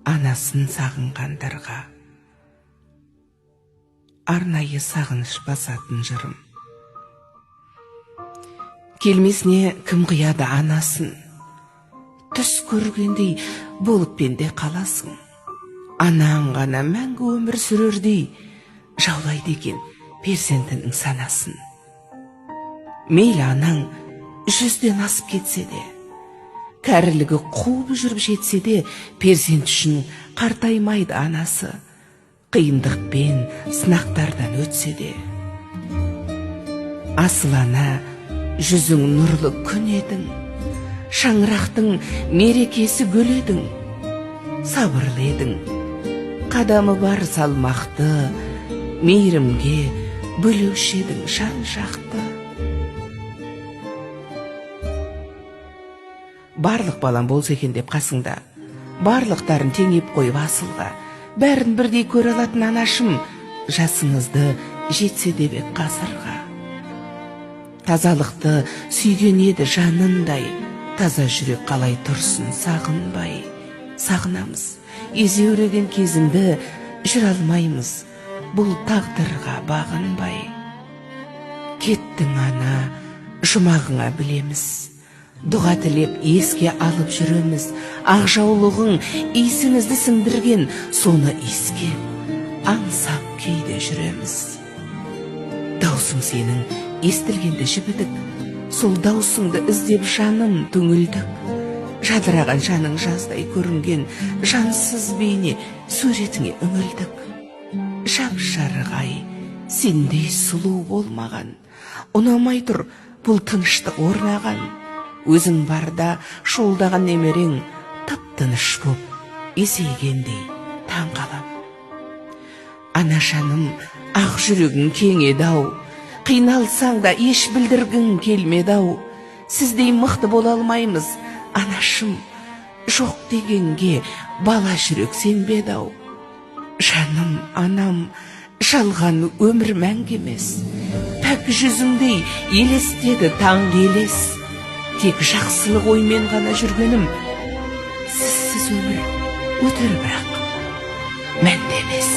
Анасын сағынғандарға арнайы сағыныш басатын жырым. Келмесіне кім қияды анасын, түс көргендей болып пенде қаласың. Анаң ғана мәңгі өмір сүрердей жаулайды екен перзентінің санасын. Мейлі анаң 100-ден асып кетсе де, кәрілігі қуып жүріп жетсе де, перзент үшін қартаймайды анасы, қиындықпен сынақтардан өтсе де. Асыл ана, жүзің нұрлы күн едің, шаңырақтың мерекесі гүл едің, сабырлы едің, қадамы бар салмақты, мейірімге бөлеуші едің жан жақты. Барлық балам болса екен деп қасыңда, барлықтарын теңеп қойып асылға, бәрін бірдей көре алатын анашым, жасыңызды жетсе деп қасырға. Тазалықты сүйген еді жанындай, таза жүрек қалай тұрсын сағынбай. Сағынамыз, езеуреген кезіңді жүре алмаймыз, бұл тағдырға бағынбай. Кеттің ана, жұмағыңа білеміз, дұға тілеп еске алып жүреміз, ақ жаулығың иісіңізді сіңдірген, соны иіскеп, аңсап кейде жүреміз. Даусың сенің естілгенде жібідік, сол даусыңды іздеп жаным түңілдік. Жадыраған жаның жаздай көрінген, жансыз бейне суретіңе үңілдік. Жап-жарық ай, сендей сұлу болмаған, ұнамай тұр бұл тыныштық орнаған. Өзің барда шуылдаған немерең тып-тыныш боп есейгендей таң қалам. Анашаным, ақ жүрегің кең еді-ау, қиналсаң да еш білдіргің келмеді-ау. Сіздей мықты бола алмаймыз, анашым, жоқ дегенге бала жүрек сенбеді-ау. Жаным, анам, жалған өмір мәңгі емес, пәк жүзіңдей елестеді таңғы елес. Тек жақсылық оймен ғана жүргенім, сізсіз өмір өтер бірақ мәнді емес.